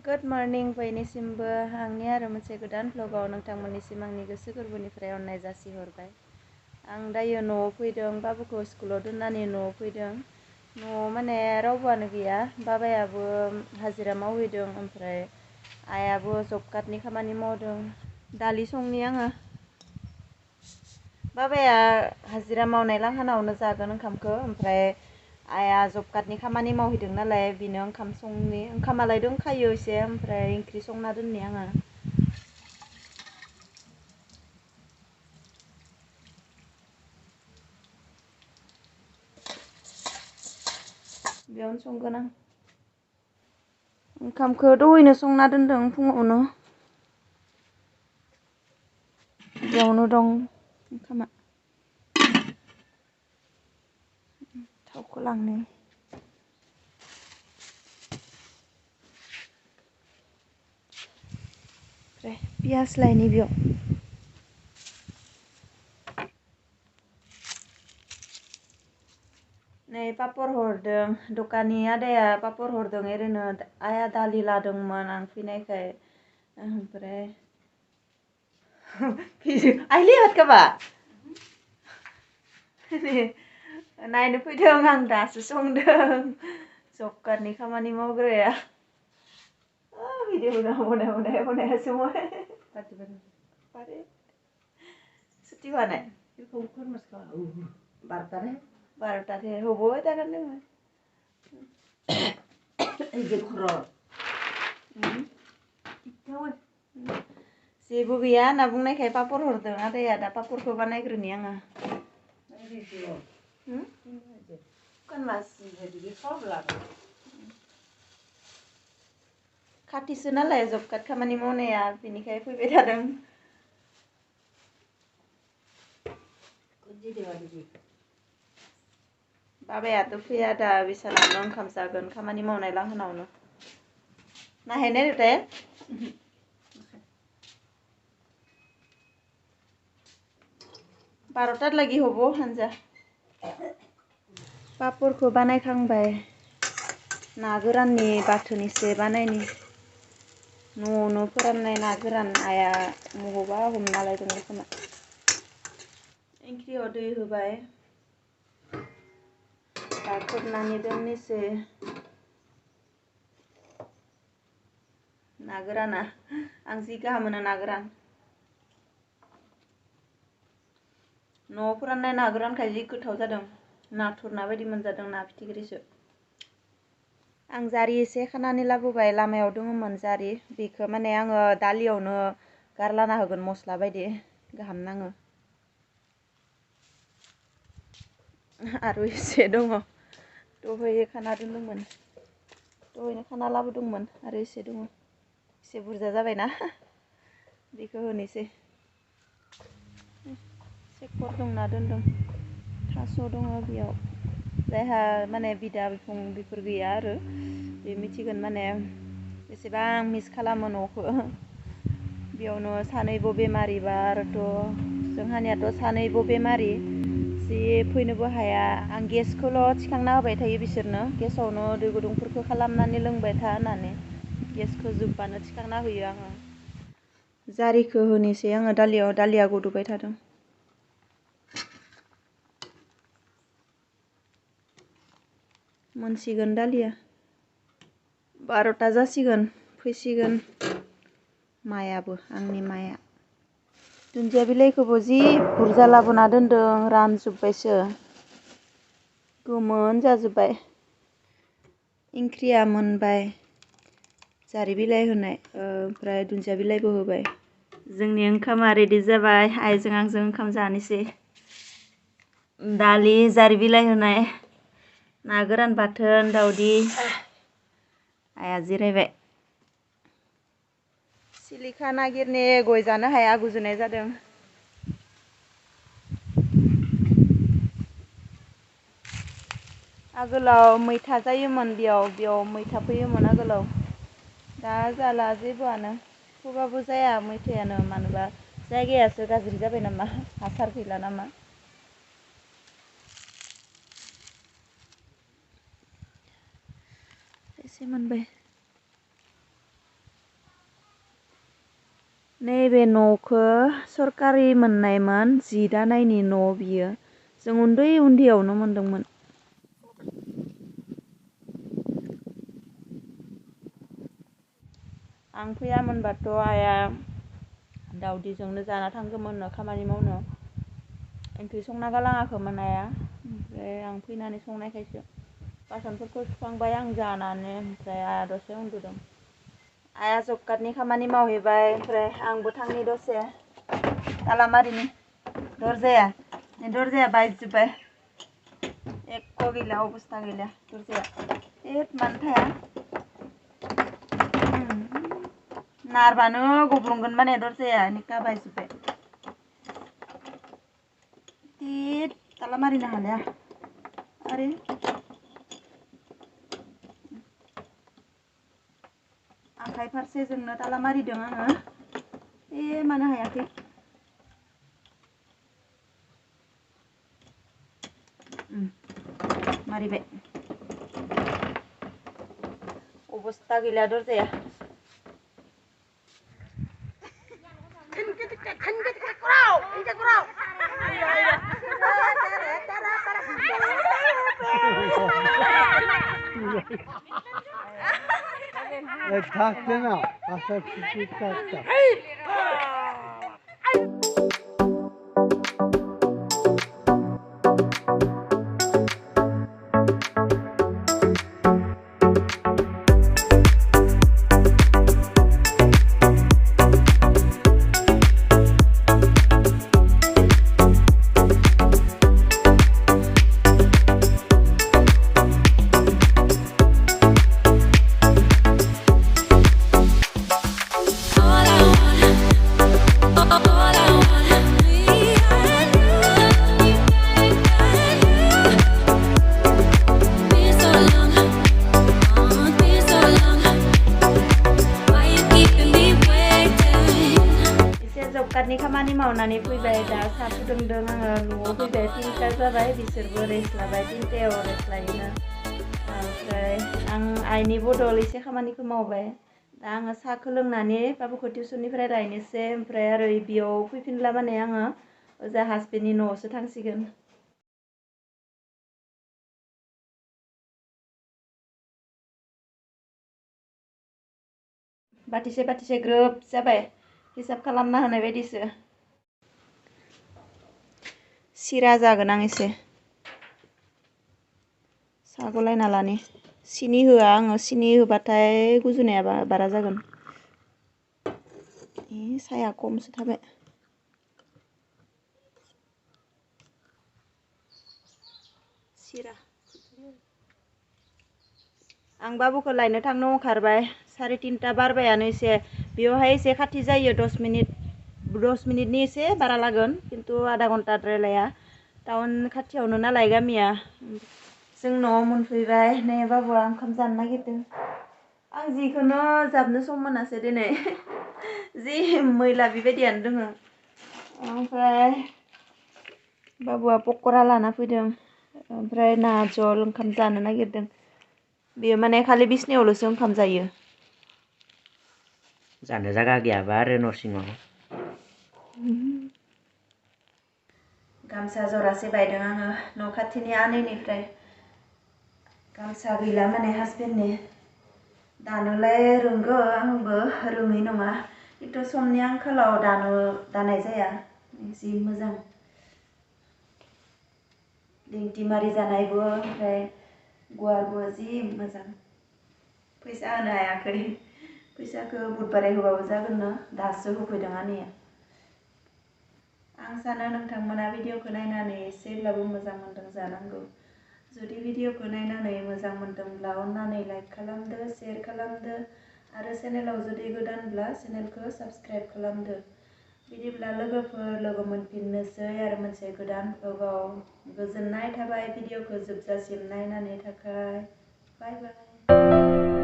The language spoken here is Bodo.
गुड मर्निं बयनिसिमबो आंनि आरो मोनसे गोदान भ्लगाव नोंथांमोननिसिम आंनि गोसो गोरबोनिफ्राय अननाय जासिहरबाय। आं दायो न'आव फैदों, बाबुखौ स्कुलाव दोननानै न'आव फैदों। न'आव माने रावबोआनो गैया, बाबायाबो हाजिरा मावहैदों, ओमफ्राय आइयाबो जब कार्डनि खामानि मावदों। दालि संनि आङो। बाबाया हाजिरा मावनाय लांहानावनो जागोन ओंखामखौ, ओमफ्राय आइया जब कार्डनि खामानि मावहैदों नालाय बिनो ओंखाम संनि। ओंखामालाय दंखायो एसे, ओमफ्राय ओंख्रि संना दोननि आङो। बेयावनो संगोन आं। ओंखामखौ दहायनो संना दोनदों फुङावनो। बेयावनो दं ओंखामा। थावखौ लांनि। ओमफ्राय पियास लायनि बेयाव। नै पापर हरदों, दखाननि आदाया पापर हरदों ओरैनो। आइया दालि लादोंमोन आं फैनायखाय, ओमफ्राय आइलि हातखाबा नायनो फैदों आं, दासो संदों। जब कार्डनि खामानि मावग्राया भिडिअ बनाया समय सुटि बानाय बार'टारे हबोबाय थागोन जोङो। जेबो गैया होनना बुंनायखाय पापर हरदों आदाया। दा पापरखौ बानायग्रोनि आङो। खाथिसो नालाय जब कार्ड खामानि मावनाया, बेनिखाय फैबाय थादों। बाबायाथ' फैया दा, बिसानावनो ओंखाम जागोन खामानि मावनाय लांहोनावनो। नायहैनाय नुथाय बार'टार लागि हबो हानजा। पापरखौ बानायखांबाय। ना गोराननि बाथोन एसे बानायनि। न'आवनो फोराननाय ना गोरान, आइया बबावबा हमना लायदों खोमा। ओंख्रियाव दै होबाय, दा खोबनानै दोननोसै। ना गोराना, आं जि गाहाम मोनो ना गोरान। न'आव फोराननाय ना गोरानखाय जि गोथाव जादों। नाथुर ना बायदि मोनजादों, ना फिथिख्रिसो। आं जारि एसे खानानै लाबोबाय, लामायाव दङमोन जारि। बेखौ माने आङो दालियावनो गारलाना होगोन मस्ला बायदि, गाहाम नाङो। आरो एसे दङ, दहाय खाना दोनदोंमोन। दहायनो खाना लाबोदोंमोन, आरो एसे दङ। एसे बुरजा जाबायना, बेखौ होनोसै। सेकर दंना दोनदों, थास' दङ बेयाव। जायहा माने बिदा बिफं बेफोर गैया आरो, बे मिथिगोन माने बेसेबां मिस खालामो न'खौ। बेयावनो सानैबो बेमारिबा आरोथ' जोंहानियाथ' सानैबो बेमारि। जि फैनोबो हाया। आं गेसखौल' थिखांना होबाय थायो बिसोरनो, गेसावनो दै गुदुंफोरखौ खालामनानै लोंबाय था होननानै। गेसखौ जोबबानो थिखांना होयो आङो। जारिखौ होनोसै आङो दालियाव, दालिया गोदौबाय थादों। मोनसिगोन दालिया। 12टा जासिगोन, फैसिगोन मायाबो, आंनि माया। दुन्दिया बिलाइखौबो जि बुरजा लाबोना दोनदों, रानजोब्बायसो। गोमोन जाजोब्बाय। ओंख्रिया मोनबाय, जारि बिलाइ होनाय, ओमफ्राय दुन्दिया बिलाइबो होबाय। जोंनि ओंखामा रेडि जाबाय, आइजों आंजों ओंखाम जानोसै। दालि, जारि बिलाइ होनाय, ना गोरान बाथोन, दावदै। आइया जिरायबाय। सिलिखा नागिरनि, गय जानो हाया, गुजुनाय जादों। आगोलाव मैथा जायोमोन बेयाव मैथा फैयोमोन आगोलाव। दा जाला जेबोआनो, फोबाबो जाया मैथायानो। मानोबा जायगायासो गाज्रि जाबाय नामा, हासार गैला नामा। एसे मोनबाय। नैबे न'खौ सरकारि मोननायमोन 10 दानायनि न' बियो जों उन्दै उन्दैयावनो मोनदोंमोन। आं फैयामोनबाथ' आइया दावदैजोंनो जाना थांगौमोन खामानि मावनो। ओंख्रि संना गालाङाखैमोन आइया ओमफ्राय आं फैनानै संनायखायसो बासनफोरखौ सुखांबाय आं जानानै ओमफ्राय आइया दसे उन्दुदों। आइया जब कार्डनि खामानि मावहैबाय ओमफ्राय आंबो थांनि दसे तालामारिनि दरजाया बायजोब्बाय एख' गैला अबस्था गैला दरजाया मानो थाया नारबानो गब्लंगोन माने दरजाया निका बायजोब्बाय ताला मारिनो हालिया आरो आखाइ फारसेजोंनो ताला मारिदों आङो मानो हायाखै मारिबाय अबस्था गैला दरजाया থাকছে না আশা ঠিকঠাক जबकार्डनि खामानि मावनानै फैबाय दा साहा फुदुंदों आङो न'आव फैबाय 3टा जाबाय बिसोरबो रेस्ट लाबाय 3टायाव रेस्ट लायोना ओमफ्राय आं आइनि बदल एसे खामानिखौ मावबाय दा आङो साहाखौ लोंनानै बाबुखौ टिउसननिफ्राय लायनोसै ओमफ्राय आरो बेयाव फैफिनला माने आङो ओजा हासबेन्डनि न'आवसो थांसिगोन। बाथिसे ग्रोब जाबाय हिसाब खालामना होनाय बायदिसो सिरा जागोन आं एसे साहा गलायना लानि सिनि होआ आङो सिनि होबाथाय गुजुनाया बारा जागोन साहाया खमसो थाबाय सिरा आं बाबुखौ लायनो थांनो ओंखारबाय 3:30 बारबायानो एसे बेयावहाय एसे खाथि जायो 10 मिनिटनि एसे बारा लागोन खिन्थु आधा घन्टाद्राय लाया टाउन खाथियावनो नालाय गामिया जों न'आव मोनफैबाय नै बाबुआ ओंखाम जानो नागिरदों आं जिखौनो जाबनो सम मोनासै दिनै जि मैला बेबायदियानो दङ ओमफ्राय बाबुआ पक'रा लाना फैदों ओमफ्राय ना जल ओंखाम जानो नागिरदों बेयो माने खालि बिसनायावल'सो ओंखाम जायो जानो जागा गैयाबा आरो न' सिङाव गामसा जरासे बायदों आङो न' खाथिनि आनैनिफ्राय गामसा गैला माने हासबेन्डनि दानोलाय रोंगौ आंबो रोङै नङा खिन्थु समनि आंखालाव दानाय जाया जि मोजां लिंथि मारि जानायबो ओमफ्राय गुवारबो जि मोजां फैसा होनो हायाखै फैसाखौ बुधबारै होबाबो जागोन ना दासो होफैदों आनैया आं सानो नोंथांमोना भिडिअखौ नायनानै एसेब्लाबो मोजां मोन्दों जानांगौ जुदि भिडिअखौ नायनानै मोजां मोन्दोंब्ला अन्नानै लाइक खालामदो शेयार खालामदो आरो चेनेलाव जुदि गोदानब्ला चेनेलखौ साबस्क्राइब खालामदो बिदिब्ला लोगो मोनफिननोसै आरो मोनसे गोदान भ्लगाव गोजोननाय थाबाय भिडिअखौ जोबजासिम नायनायनि थाखाय बाय बाय